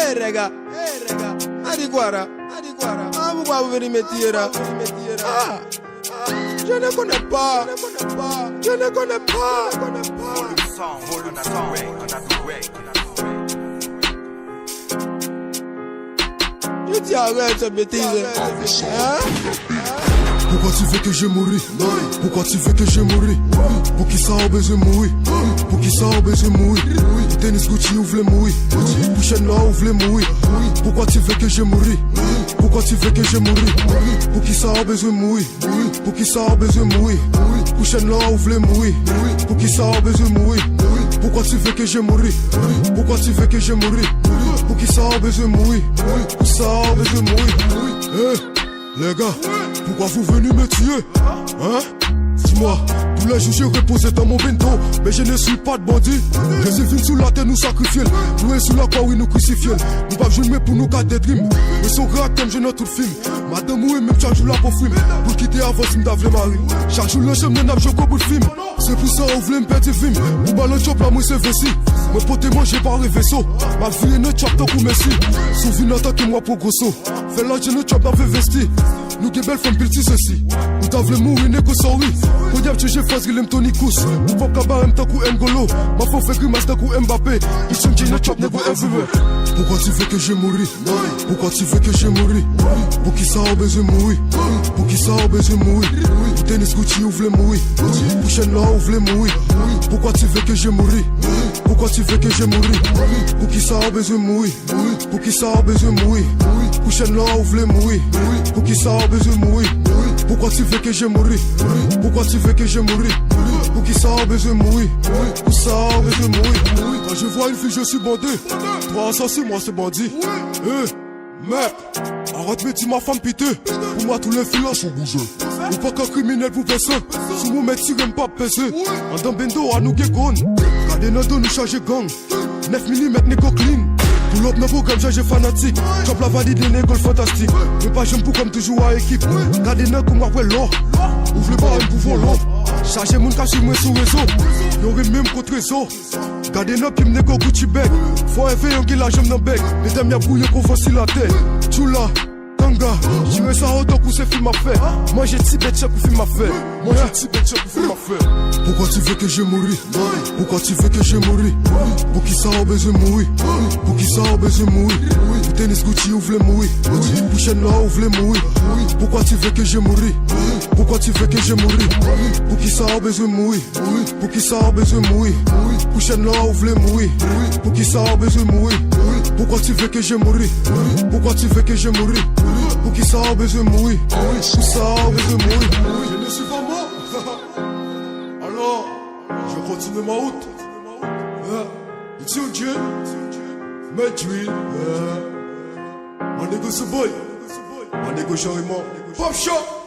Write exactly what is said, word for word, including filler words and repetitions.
Hey, rega, hey, rega, adikwara, adikwara, ah, pourquoi vous venez me tirer là? Ah, ah, je ne connais pas, je ne connais pas, je ne connais pas. Volume sound, another way, another way. Je dis arrête cette bêtise. Hein? Pourquoi tu veux que je mouri? Pourquoi tu veux que je mouri? Poukisa ou bezwen mouri? Poukisa ou bezwen mouri? Pou tenis Gucci ou vle mouri? Pou chèn nwa ou vle mouri? Pourquoi tu veux que je mouri? Pourquoi tu veux que je mouri? Poukisa ou bezwen mouri? Poukisa ou bezwen mouri? Pou chèn nwa ou vle mouri? Poukisa ou bezwen mouri? Pourquoi tu veux que je mouri? Pourquoi tu veux que je mouri? Poukisa ou bezwen mouri? Poukisa ou bezwen mouri? Eh, les gars, pourquoi vous venez me tuer? Hein? Dis-moi, tous les jours je repose dans mon bendo, mais je ne suis pas de bandit. Jésus vin sou latè, nou sakrifye l. Kloure sou lakwa, wi, nou krisifye l. Nou p ap jwenn mwen pou nou ka detwi m. Mwen se yon gran aktè, m jwe nan tout fim. Madanm ou e menm chak jou l ap ofri m. Pou l kite avan, si m ta vle mari. Chak jou nan chanm nan, n ap jwe gwo bout fim. Se pou sa ou vle m pèdi vi m. Pou balon trap la, mwen se vesi. Mwen pote manje pa reveso. M ap vire nan trap tankou Messi. Si w vin antanke m, w ap pran gwo so. Fè lajan nan trap, n ap envesti. Nou gen bèl fanm, pil ti sesi. Ou ta vle mouri, nego, sorry. Kounye a m chanje faz, rele m Toni Kroos. Ou p ap ka bare m tankou N'Golo. M ap fè w fè grimas tankou Mbappé. Ou chanje nan trap, nego, everywhere. Pourquoi tu veux que je mouri? Pourquoi tu veux que je mouri? Poukisa ou bezwen mouri? Poukisa ou bezwen mouri? Pou tenis Gucci ou vle mouri? Pou chèn nwa ou vle mouri? Pourquoi tu veux que je mouri? Pourquoi tu veux que je mouri? Poukisa ou bezwen mouri? Poukisa ou bezwen mouri? Pou chèn nwa ou vle mouri? Poukisa ou bezwen mouri? Pourquoi tu veux que je mouri? Pourquoi tu veux que je mouri? Poukisa ou bezwen mouri? Poukisa ou bezwen mouri? Quand je vois une fille, je suis bandé. Trois assassins, moi c'est bandit. Eh, mec, arrête me dire ma femme pité. Pour moi, tous les filles là sont bouseux. Ou pa ka kriminèl pou pèsonn. Si mwen mèt tire, m p ap pèse. Andan bendo a, nou gen gòn. Gade nan do, nou chaje gang. Nèf milimèt, nego, clean. Pull up nan pwogram, chaje fanatik. Trap la valide, nego, l fantastik. Mwen pa janm pou kò m, toujou a ekip. Gade nan kou m, w ap wè lò. Ou vle bare m pou vòlò. Chaje moun ka swiv mwen sou rezo. Yo renmen m kont rezo. Gade nan pye m, nego, Gucci bag. Forever, yon gen lajan m nan bèk. Medam, y ap bouye kon vantilatè. Tchoula, tanga, jire sa o tankou se fim ap fè. Manje ti bèt chèk pou fim ap fè. Manje ti bèt chèk pou fim ap fè. Pourquoi tu veux que je mouri? Pourquoi tu veux que je mouri? Poukisa ou bezwen mouri? Poukisa ou bezwen mouri? Pou tenis Gucci ou vle mouri? Pou chèn nwa ou vle mouri? Pourquoi tu veux que je mouri? Pourquoi tu veux que je mouri? Poukisa ou bezwen mouri? Poukisa ou bezwen mouri? Pou chèn nwa ou vle mouri? Poukisa ou bezwen mouri? Pourquoi tu veux que je mouri? Pourquoi tu veux que je mouri? Poukisa ou bezwen mouri? Poukisa ou bezwen mouri? Je ne suis pas mort. Alors, je continue ma route. Hein? It's your dream. My dream. Yeah. My nigga, it's a boy. My nigga, show him up. Pop shop.